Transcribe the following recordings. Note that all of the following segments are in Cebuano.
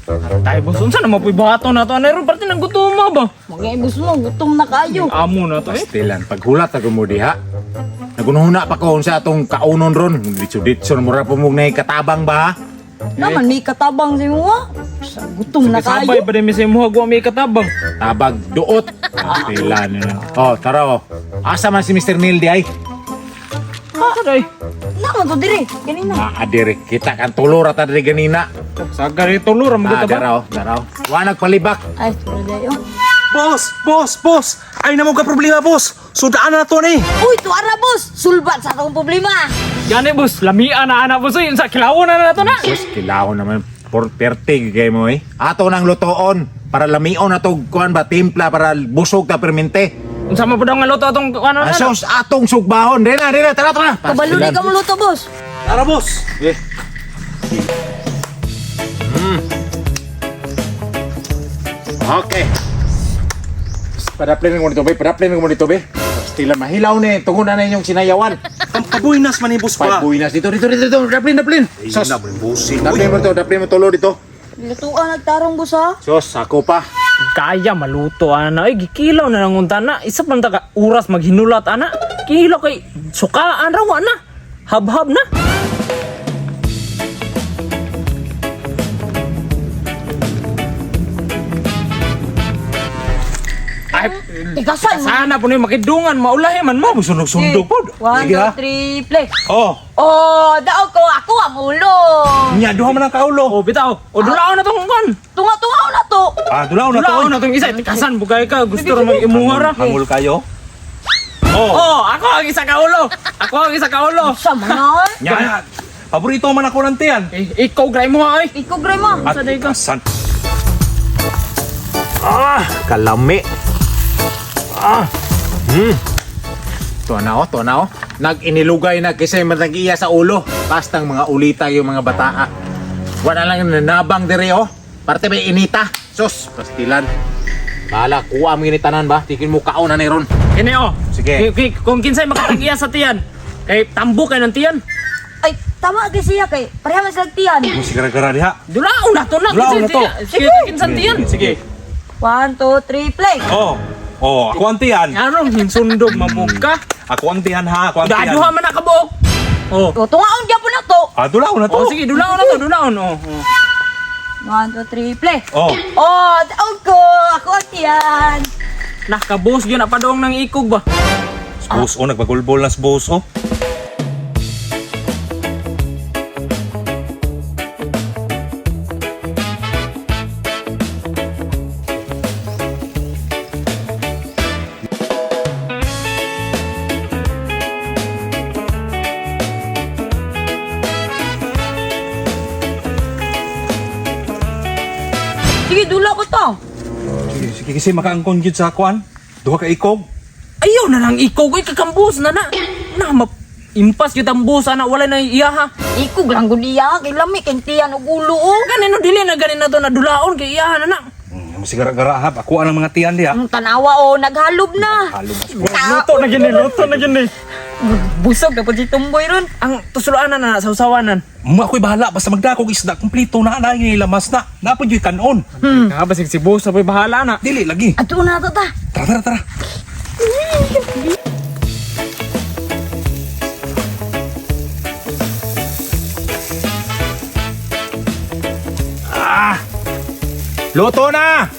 Tay boss, unsa na mapuy buhaton na to? Ano ron parte ng gutuma ba? Mga boss mo, gutom na kayo. Amo na to eh. Pastilan, paghulat ako mo diha. Nagunhuna pa ko sa atong kaunon ron. Ditso-ditso mura po mong katabang ba? Naman may katabang sa imo ha. Sa gutom na Sabay kayo. pa din mi sa imuha guwa may katabang. Tabag duot. Pastilan na. Oh, tara oh. Asa man si Mr. Neil di ay? Asa day? Naman to dire, kanina. Maadire kita kan tulor at adire ganina. Sagar ito lura Ah, magita ba? dara oh, dara oh. Wa nagpalibak. Ay, tura dayo. Boss, boss, boss! Ay na mo ka problema, boss! Sudaan na to ni! Uy, tuara boss, sulbat sa atong problema. Gani boss, lamia na ana boss oy, unsa kilawon na na to na. Sus, kilawon naman por pertig kay mo eh. Ato nang lutoon para lamion na to kuan ba timpla para busog ta permente. Unsa man pud ang luto atong ano na? Asos atong sugbahon. Dena, dena, tara tara. Kabalo ni ka muluto, boss. Tara, boss! Eh. Okay. Padaplin mo nito, be. Padaplin mo nito, be. Pastila mahilaw ni. Tungo na na inyong sinayawan. Pabuinas man ni boss Five pa. buinas dito, dito, dito, dito. Daplin, daplin. Sos. Sos. Bossing. Daplin mo dito, daplin mo tulo dito. Lutuan nagtarong boss ha. Sos, ako pa. Kaya maluto ana ay gikilaw na lang unta na. Isa pa ta ka oras maghinulat ana. Kilaw kay sukaan ra wa na. Habhab na. Ay, Tigasan mo. sana po na yung makidungan, maulahi man mo. Sunog-sundog po. One, Sige, two, ha? three, play. Oh. Oh, daog ko ako ang ulo. Nya, duha man ang kaulo. O, bitaw. O, dulaon na tong kan. Tunga-tunga na to. Ah, dulaw na to. Dulaon na tong isa. Tikasan, bugay ka. Gusto ra mag-imuha ra. Hangul kayo. Oh. Oh, ako ang isa ka ulo. Ako ang isa ka ulo. Sa man. Nya, paborito man ako ng tiyan. Eh, ikaw gray mo ay. Ikaw gray mo. At day ka? san? Ah, kalami. Ah. Tuwa na oh, tuwa na oh. Nag-inilugay na kasi matag-iya sa ulo. Bastang mga ulita yung mga bataa. Wala lang nanabang dire oh. Parte may inita. Sus, pastilan. Bahala, kuha mo initanan ba? Tikin mo kaon na ni ron. Kini oh. Sige. Kung kinsay makatag-iya sa tiyan, kay tambo kay ng tiyan. Ay, tama kay siya kay pareha man sila tiyan. Mo sigara-gara diha. Dulaon na to na. Dulaon na to. Sige, kinsan tiyan. Sige. One, two, three, play. Oh. Oh, ako ang tiyan. Aron hinsundog mamugka. Ako ang tiyan ha, ako ang tiyan. Daduha man na kabuok. Oh. O, tungaon gyapon na to. Ah, dulaw na to. Oh, sige, dulaon na to, dulaon. Oh. Oh. One, two, three, play. Oh. Oh, daog ko ako ang tiyan. Nah, kabos gyud na padong ng ikog ba. Boss, oh, nagbagulbol na si boss, oh. Sige, dula ko to. Sige, sige kasi makaangkon gyud sa kuan. Duha ka ikog. Ayaw na lang ikog oy kakambos na na. Na ma impas gyud ang busa na wala na iya ha. Ikog lang gud iya kay lami kay tiyan og ulo oh. Ganin no dili na ganin na to na dulaon kay iya na na. Mo sigara-gara ha, ako ang mga tiyan diha. Ang tanawa oh, naghalob na. Halo mas. Luto na gini, luto na gini. Busog na pud si Tumboy ron. Ang tusulanan na sausawanan. Mo ako'y bahala basta magdakog isda kumpleto na na lamas na. Napod yo'y kanon. Ka basig si boss sabay bahala na. Dili lagi. Ato na to ta. Tara tara tara. Ah! Luto na!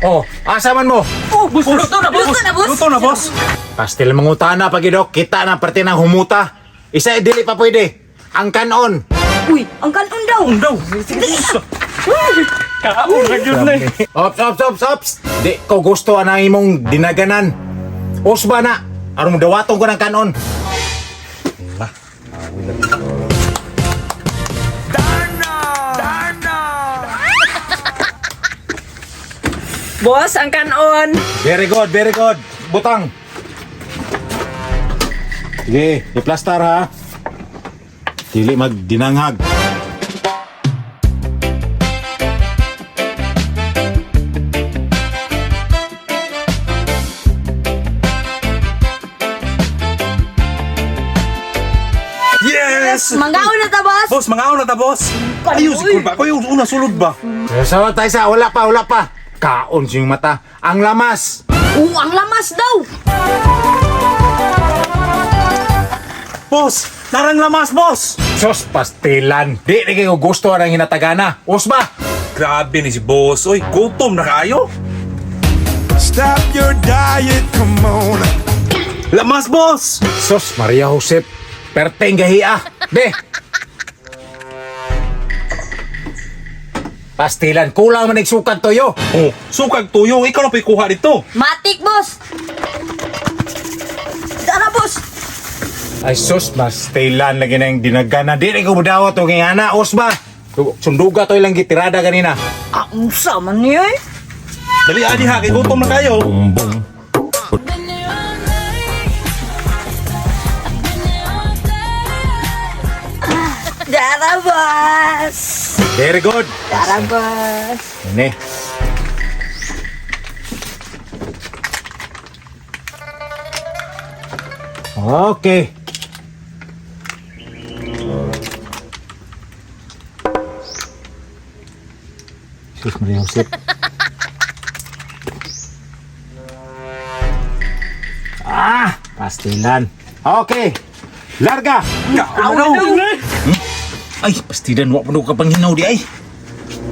Oh, asa man mo? Oh, boss, luto na boss. Luto na boss. Luto na boss. Pastil mangutana pag idok, kita na parte ng humuta. Isa eh, dili pa pwede. Ang kanon. Uy, ang kanon daw. Daw. Kaon na gyud na. Ops, ops, ops, ops. Di ko gusto ang imong dinaganan. Usba na. Aron dawaton ko ng kanon. Boss, ang kanon. Very good, very good. Butang. Sige, i-plaster ha. Dili magdinanghag. Yes! Mangaon na ta, boss. Boss, mangaon na ta, boss. Ayaw, siguro ba? Ako yung una sulod ba? Sa tayo sa, wala pa, wala pa. Kaon siyang mata. Ang lamas. Oo, ang lamas daw. Boss, narang lamas, boss. Sos, pastilan. Di na kayo gusto ang hinatagana. Usba! Grabe ni si boss. Oy, gutom na kayo. Stop your diet, come on. Lamas, boss. Sos, Maria Josep. Perteng gahia. Be! Pastilan, kulang man sukag toyo. Oh, sukag tuyo. Ikaw na pa'y kuha dito. Matik, boss. Tara, boss. Ay sus, pastilan lagi na yung dinagana. Di na ko mudawat o ngana. Usba! Sunduga to ilang gitirada ganina. Ah, unsa man niya eh. Dali, adi ha. Kay gutom na kayo. Tara, boss. Very good. Tara, boss. Ini. Okay. Sus Maria Josep. Ah, pastilan. Okay. Larga. Kaon na daw. Ay, pastilan. Wa pa ka panghinaw di ay.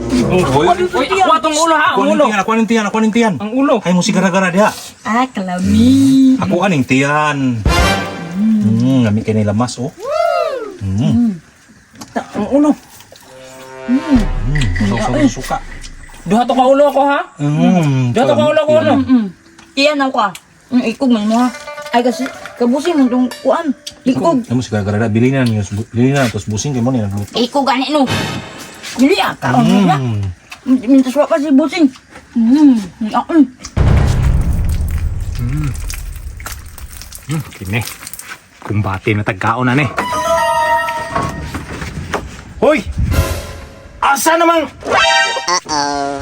Uy, ako atong ulo ha, Ako ang aning ulo. tiyan, ako aning tiyan, ako aning tiyan. Ang ulo. Ay mo si gara-gara diha. Ah, kalami. Ako aning tiyan. Lami kay ni lamas oh. Ang ulo. Suka, suka. Duha to ka ulo ako ha. Duha to ka ulo ko ulo. Iyan ako ah. Ikog man mo ha. Ay kasi, kabusin mo itong kuan. Ikog. Ay mo si gara-gara bili na niyo, bili na tapos busing kay mo ni nagluto. Ikog gani no. Dili ah, kaon na. Mintas wa pa si busing. Ako. Kini. Kumbate na tagkaon na ni. Hoy! Asa namang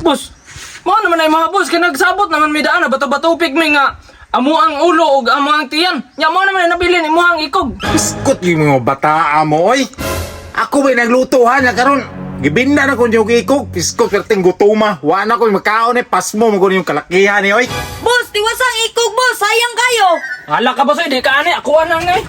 Boss, mao naman ay mga boss kay nagsabot naman mi daan na bato-batupig mi nga amo ang ulo ug amo ang tiyan. Nya mo naman ay nabilin imo ang ikog. Biskot yung mga bataa mo, oy. Ako ba'y nagluto, ha? Na karon, gibinda na kong yung ikog. Biskot, perting gutuma. Wa na ko'y makaon, eh. Pasmo, mo yung kalakihan, eh, oy. Boss, tiwasang ikog boss, sayang kayo. Hala ka boss, oy, di ka ani ako anang eh.